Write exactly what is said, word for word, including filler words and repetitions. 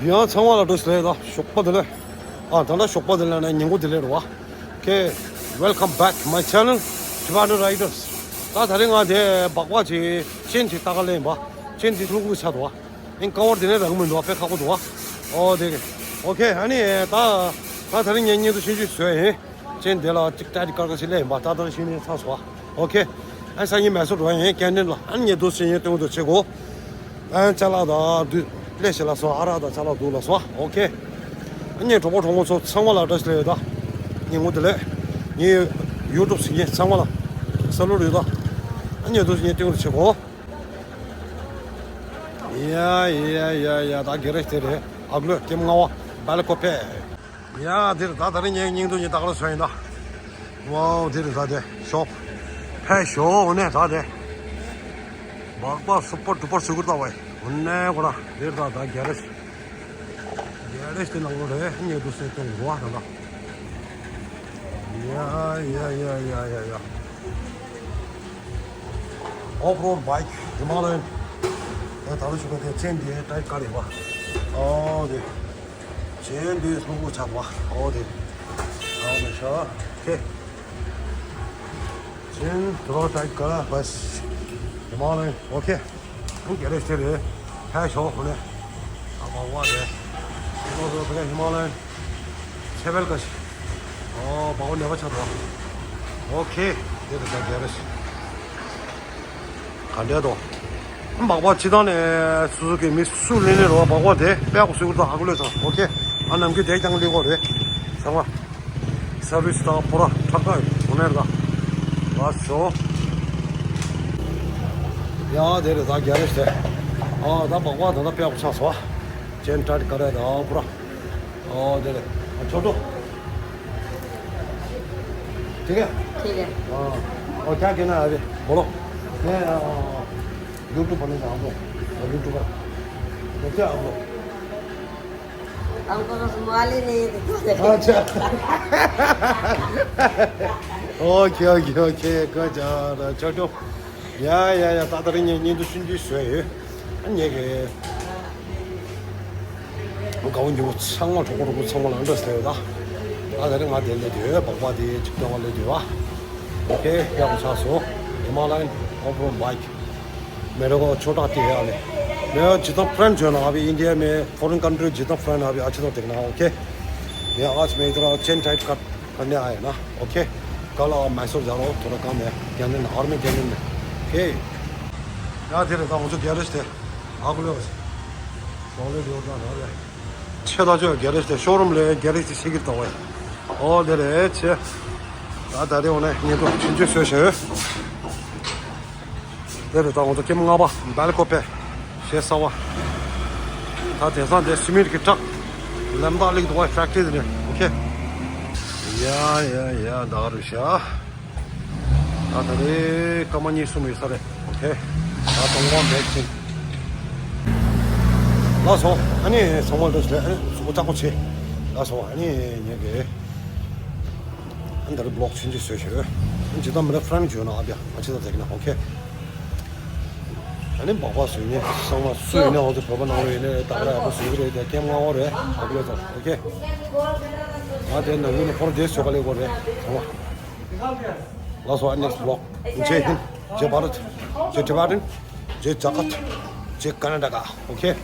ཡང་ཚང་མ་ལ་བཀྲ་ཤིས་བདེ་ལེགས། ཞོགས་པ་བདེ་ལེགས། ཨ་ད་ལྟ་ཞོགས་པ་བདེ་ལེགས་ན་ཉིན་གུང་བདེ་ལེགས་རེད་བ། Okay, welcome back my channel, Tibetan Riders. ད་ད་རིང་ང་དེ་སྦག་སྦག་ཅིག་ཅེན་ཅིག་ལྟ་ག་སླེབས་ཡིན་པ། ཅེན་དེ་ལྷུག་ལྷུག་ཆགས་འདུག་བ། ཨིན་ཀ་བར་དེ་ནས་རག་མི་འདུག་བ། དཔེ་ཁག་པོ་འདུག་བ། ཨོ་དེ་གི། Okay, ཨ་ནི་ད་ད་ད་རིང་ངས་བརྙན་ཐུང་ཆུང་ཆུང་བཟོས་ཡིན། ཅེན་དེ་ལ་ཅིག་ཏའིཊ་དཀར་དཀར་ཞིག་སླེབས་ཡིན་པ། ད་ད་ཤི་ནས་ཚར་སོང་བ། Okay. ཨ་སང་ཉིན་མལ་སོ་འགྲོ་ཡིན་ཀན་ཊིན་ལ། ཨ་ཉེ་དུ་ཤི་ཉིན་སྟོན་དུ་ཆེ་གོ། ཨ་ཅ་ལག་དང་དུས་ལས་ཞེ་ལ་སོ། ཨ་རག་དང་ཅ་ལག་འདུག་ལ་སོ། Okay. ཨ་ཉེ་གྲོགས་པོ་གྲོགས་མོ་ཚོ་ཚང་མ་ལ་བཀྲ་ཤིས་བདེ་ལེགས་ད། ཉིན་གུང་བདེ་ལེགས། ངའི་ཡུ་ཊུབ་ཤི་ཉིན་ཚང་མ་ལ་ས་ལུ་རེད་ད། ཨ་ཉེ་དུ་ཤི་ཉིན་སྟོན་དུ་ཆེ་གོ། ཡ་ཡ་ཡ་ཡ། ད་གེ་རེ་ཤི་དེ་རེད། ཨ་གློ་ཀེམ་ང་བ་བལ་ཀོ་པེ། ཡ་དེར་ད་ད་རིང་ངའི་སྙིང་སྡུག་ཉིན་ད་ག་ལ་སོན་ཡིན་ད། ཝའོ་དེར་ད་དེ་ཤོབ་ཕེ་ཤོ་འོ་ནས་ད་དེ་སྦག་སྦག་སུ་པར་ཌུ་པར་སུ་གུར་ད་བའི་འོ་ནས་གོ་ན་དེར་ད་ད་གེ་རེ་ཤི་གེ་རེ་ཤི་དེ་ནང་ལོ་རེ་ཉེ་དུ་སེ་ཏོང་རུ་བ་ད་ད། ཡ་ཡ་ཡ་ཡ་ཡ་ཡ། ཨོཕ་རོཌ་བྷའིཀ་ཧི་མ་ལ་ཡན། ད་ད་ལོ་ཞུ་ག་དེ་ཅེན་དེ་ཏའིཊ་དཀར་ཡིན་པ། ཨོ་དེ། ཅེན་དེ་སློག་པོ་ཆགས་པ། ཨོ་དེ། ཨོ་དེ་ཤ། ཁེ། ཅེན་དེ་རོ་ཏའིཊ་དཀར་བས། ཧི་མ་ལ་ཡན། ཨོ་ཁེ། ཁུངས་སྐྱེལ་རེ་སྟེར་རེ། ཕལ་ཆེར་ཁོ་ནས། ཨ་བ་བ་རེད། ཁོ་ཚོ་ཕ་གི་ཧི་མ་ལ་ཡན། ཆེ་བལ་ཀ་ཤི། ཨོ་བ་བ་ནེ་བ་ཆ་རོ། ཨོ་ཁེ། དེ་དེ་ད་རྒྱལ་རེ་ཤི། ག་འདྲས་དོ། སྦག་སྦག་སྤྱི་བཏང་ནས་སུ་སུ་གི་མི་སུ་ལེན་ལེན་རོ། སྦག་སྦག་དེ་དཔེ་ཁོ་སུ་ཀུ་ད་ཧ་གོ་ལེ་ཚང་། ཨོ་ཁེ། ཨ་ནམ་རྒྱུན་དེ་ཀྱང་ལེན་གོ་རེད། ཚང་མ། སར་བིས་དང་པོ་ར་ཁྲག་ཁྲག་ཡོད་ནས་ད། ལ་ཤོ། ཡ་དེ་རེད་ད་རྒྱལ་རེད་དེ། ཨ་ད་སྦག་སྦག་ད་ད་དཔེ་ཡག་པོ་ཆགས་སོང་། ཅེན་ཏའིཊ་དཀར་རེད་ད་པུ་ར། ཨོ་དེ་རེད། ཨ་ཆོ་ཏོ། ठीक है। ठीक है। हाँ। और क्या कहना है अभी? बोलो। मैं यूट्यूब बनेगा हम लोग। यूट्यूबर। तो क्या हम लोग? हमको बस मोबाइल ही नहीं है, तो क्या करें? अच्छा। Okay okay okay. Good job. Chhotu. Yeah yeah या। ད་ད་རིང་ངས་བརྙན་ཐུང་ཆུང་ཆུང་བཟོས་ཡོད། ཨ་ངས་གི་དགའ་བོ་ཉོ་བོ་ཚང་མ་གྲོགས་པོ་གྲོགས་པོ་ཚང་མ་ལ་འདྲ་ཟེར་ཡོད་ད། ད་ད་རིང་ང་དེ་ལས་དེ་སྦག་སྦག་དེ་ཅིག་ཏོང་བ་ལས་དེ་བ། ཨོ་ཁེ། ཡག་པོ་ཆགས་སོང་། ཧི་མ་ལ་ཡན་ཨོཕ་རོཌ་བྷའིཀ། मेरे को छोटा आती है अभी। मैं जितना फ्रेंड जो है ना अभी इंडिया में, फॉरेन कंट्री जितना फ्रेंड अभी अच्छी तरह देखना, ओके। मैं आज मैं इधर चेन टाइट कर, करने आया ना, ओके। कल और मैसूर जा रहा हूँ, थोड़ा काम है, कैनेडा, आर्मी कैनेडा में, ओके। यार, तेरे का मुझे गैरेज थे, आग ले बस। सॉलिड रोड ना रोड है। ཆེ་ད་ཆོས་གེ་རེ་ཤི་དེ་ཤོ་རུམ་ལས་གེ་རེ་ཤི་ཞིག་གི་ཏོ་བས། ཨོ་དེ་རེད་ཆེ། ད་ད་རེ་འོ་ནས་ཉེ་དུ་ཆུན་ཆུ་ཤོད་ཤོད། དེ་རེད་ད་ང་ཚོ་ཀེམ་ལྔ་པ་བལ་ཀོ་པེ། ཞེ་ས་བ། ད་དེང་སང་དེ་སི་མིར་གི་ཊག་ལམ་ཐག་ལེགས་འདུག་བ། ཕེག་ཊི་རི་དེ་རེད། ཨོ་ཁེ། ཡ་ཡ་ཡ་ད་རུ་ཤ། ད་ད་རེ་སྐར་མ་གཉིས་གསུམ་ཡོད་ས་རེད། ཨོ་ཁེ། ད་གཏོང་བ་མེད་ཅིང་། ལགས་སོ། ཨ་ནི་ཚང་མ་འགྲོ་ཞིག་ལས་ཨ་ནི་གཟུགས་པོ་ཅག་པོ་བྱེད། ལགས་སོ། ཨ་ནི་ངས་ཀྱི་ཨ་ནི་ད་རེ་བི་ལོག་ཆུང་ཆུང་བཟོས་ཤོག་ཨ་ནི་ཇི་ལྟར་མི་ལ་ཧྥ་རན་ཇི་ཡོད་ན་ཨ་བྱ་ང་ཅི་ལྟར་བྱེད་ཀྱི་ན། ཨོ་ཁེ། ཨ་ནི་སྦག་སྦག་བཟོས་ནས་ཚང་མ་སུ་ཡིན་ནའང་ཚོ་བོད་པ་ནང་ལོགས་ཡིན་ནའི་ད་ག་ར་ཡག་པོ་བཟོས་ཀྱི་རེད། དེ་ཀེམ་ལྔ་པ་རེད། ཨ་ཁུ་ལེ་ཚོ། ཨོ་ཁེ། ང་དེ་ནང་ཁུལ་ནས་ཁོ་རང་དེ་བཟོས་ག་ལེ་གོ་རེད་ཚང་མ། ལགས་སོ། ཨ་ནེགསི་བི་ལོག་ཇེ་ཧིན། ཇེ་བྷ་རད། ཇེ་ཊི་བྷ་ཊན། ཇེ་ཇ་ཀཊ། ཇེ་ཀ་ན་ཊ་ཀ། ཨོ་ཁེ།